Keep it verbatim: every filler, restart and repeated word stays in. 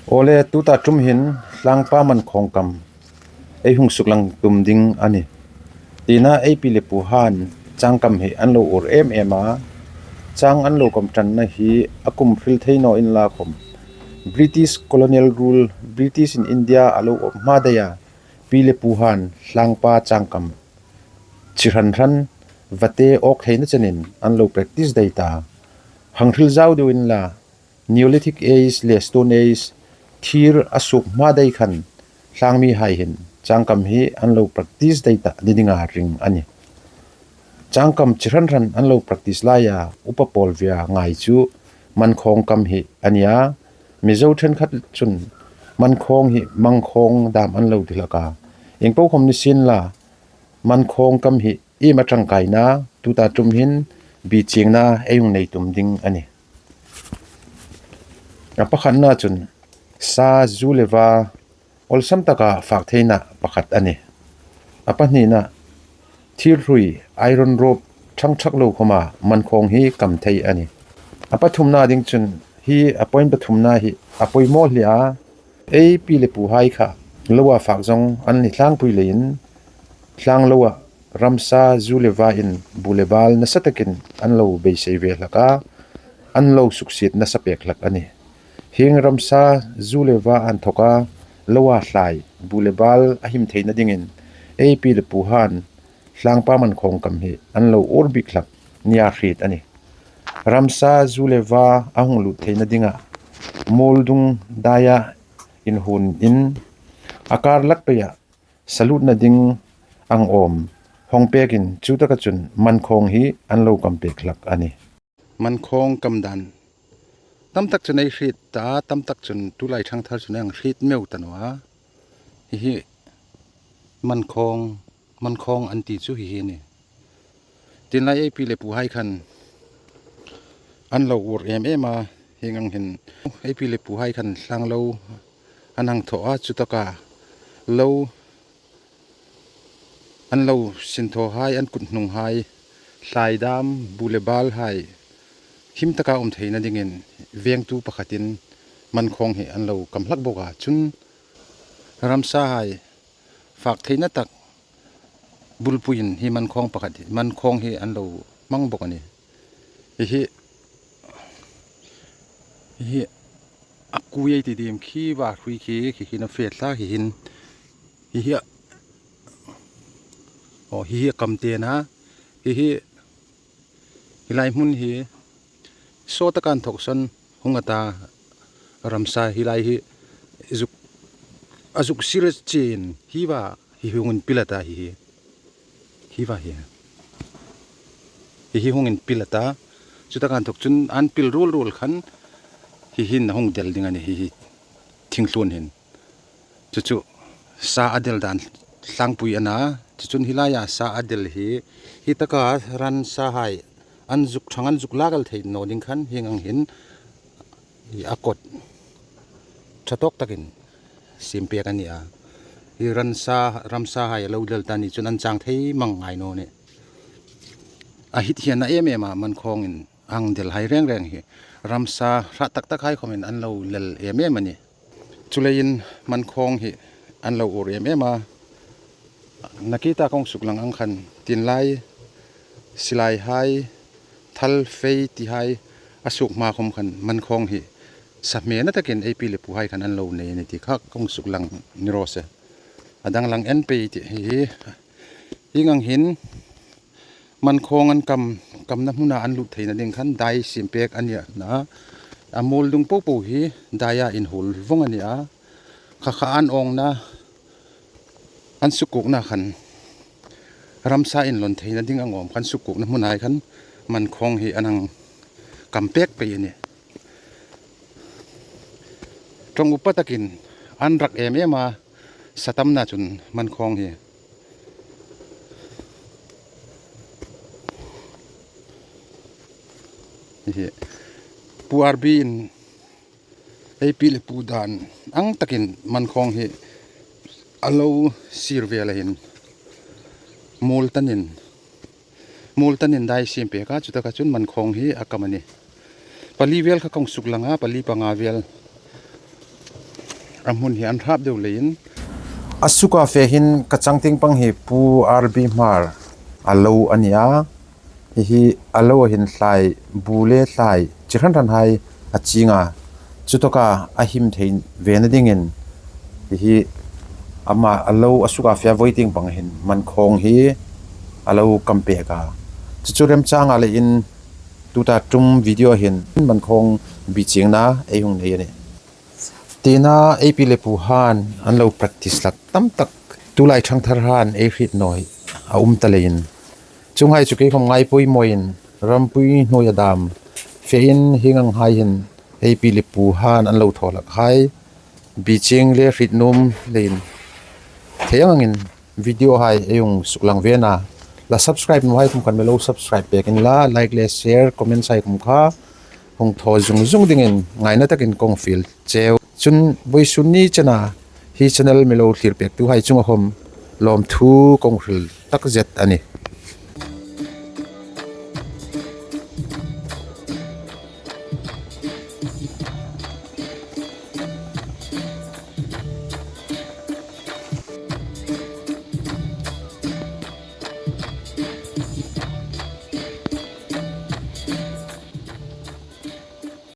Awle, tuta ṭum hin tlangpa mankhawng kam ei hung suklang tum ding a nih. Tina ei pi le puhan changkam hi an lo ur em em a. Chang an lo kam ṭanna hi a kum hril thei naw inla khawm, British colonial rule, British-in India a lo awp hma daia pi le puhan tlangpa changkam chi hran hran vate awk theina chenin an lo practice dai ta. Hang hril zau deu inla, Neolithic Age le Stone Age thir a suk hma dai khan tlangmihai hin changkam hi an lo practice dai ta ni dinga ring a nih. Changkam chi hran hran an lo practice laia upa pawl via ngai chu mankhawng kam hi a nih a. Mizo ṭhenkhat chun mankhawng hi mangkhawng dam an lo ti hlak a. Ieng po khawm ni sienla, mankhawng kam hi iem a ṭangkaina, tuta ṭum hin bichiengna ei hung nei tum ding a nih. A pakhatna chun sa, zu le va awlsam taka fak theina pakhat a nih. A pahnina, thir hrui, iron rope, ṭhang ṭhak lo khawma mankhawng hi kam thei a nih. A pathumna ding chun hi a point pathumna hi a poimaw hle a. Ei pi le puhai kha loa fak zawng an ni tlangpui leiin, tlang loa ramsa, zu le vain bu le bal nasa takin an lo beisei ve hlak a, an lo suksiet nasa pek hlak a nih. Hieng ramsa, zu le va an thoka loa thlai, bu le bal a him theina dingin ei pi le puhan tlangpa mankhawng kam hi an lo ur bik hlak nia hriet a nih. Ramsa, zu le va a hung lut theina dinga mual dung daia inhunin a kar lak peia sa lutna ding ang awm hawng pekin chu taka chun mankhawng hi an lo kam pek hlak a nih. Mankhawng kam dan tam tak chun ei hriet ta, tam tak chun tulai ṭhangthar chun ei hang hriet meu ta naw a. Hi hi mankhawng, mankhawng an ti chu hi hi a nih. Tin lai ei pi le puhai khan an lo ur em em a, hieng ang hin ei pi le puhai khan tlang lo an hang thaw a, chu taka lo an lo sin thaw hai, an kut hnung hai, thlai dam, bu le bal hai him taka um theina dingin vengtu pakhatin mankhawng hi an lo kam hlak bawk a. Chun ramsa hai fak theina tak bulpuiin hi mankhawng pakhat hi, mankhawng hi an lo hmang bawk a nih. Hi hi, hi hi a kui ei ti diem khi va hrui khi, khi khi na fe tla khi hin. Hi hi a, aw, hi hi a kam te na. Hi hi, hi lai hmun hi saw taka an thawk san hung a ta, ramsa hi lai hi zuk, a zuk sir chin hi va hi hung inpil a ta hi hi. Hi va hi. Hi hi hung inpil a ta. Chu taka an thawk chun an pil ruol ruol khan hi hin a hung del ding a nih hi hi. Thingthlun hin. Chu chu sa a del dan tlangpui a na. Chu chun hi laia sa a del hi, hi taka ramsa hai an zuk ṭhang, an zuk lak el thei naw ding khan hieng ang hin hi a kawt ṭha tawk takin siem pek a nih a. Hi ramsa, ramsa hai a lo del ta ni chun an chang thei mang ngai naw nih. A hit hian a em em a, mankhawngin ang del hai reng reng hi ramsa hrat tak tak hai khawmin an lo lel em em a nih. Chuleiin mankhawng hi an lo ur em em a. Nakita kawng suklang ang khan tin lai silai hai, thal fei ti hai a suk hma khawm khan mankhawng hi sa hmena takin ei pi le pu hai khan an lo nei a nih ti kha kawng suklang ni raw se. A danglam en pei ti hi hi. Hieng ang hin mankhawng an kam, kamna hmuna an lut theina ding khan dai siem pek a nih a. A mual dung po po hi daia inhuol vawng a nih a. Kha kha an awngna, an sukukna khan ramsa inlawn theina ding ang awm khan sukukna hmun hai khan mankhawng hi an hang kam pek pei a nih. Ṭawng upa takin an rak em em a, sa tamna chun mankhawng hi. Hi hi. Pu R B in ei pi le pu dan ang takin mankhawng hi a lo sir vel a hin mual tanin, mual tanin dai siem pek a, chu taka chun mankhawng hi a kam a nih. Pali vel kha kawng suklang a, pali panga vel. A hmun hi an hrap deu leiin. A suka fe hin ka chang tieng pang hi Pu R B Hmar a lo a nia. Hi hi a lo a hin thlai, bu le thlai, chi hran hran hai a ching a. Chu taka a him thei ve na dingin, hi hi ama a lo a suka fe a voi tieng pang hin mankhawng hi a lo kam pek a. Chu chu remchang a leiin tuta tum video hin mankhawng bi chingna ei hung nei a nih. Tina ei pi le pu han an lo practice hlak tam tak, tulai thangthar han ei hriet naw a um ta leiin. Chuonghai chu kei khom ngai poimaw in, rampui hnuoia dam fein hieng ang hai hin ei pi le pu han an lo thaw hlak hai, bi ching le hriet nuom leiin. Thei ang angin video hai ei hung suklang ve a. La subscribe naw hai khom khan mi lo subscribe pek inla, like le share, comment hai khom kha hung thaw zung zung dingin ngaina takin kong fiel cheu. Chun vawisun ni chena hi channel mi lo thlir pektu hai chunga khom lawmthu kong hril tak zet a nih.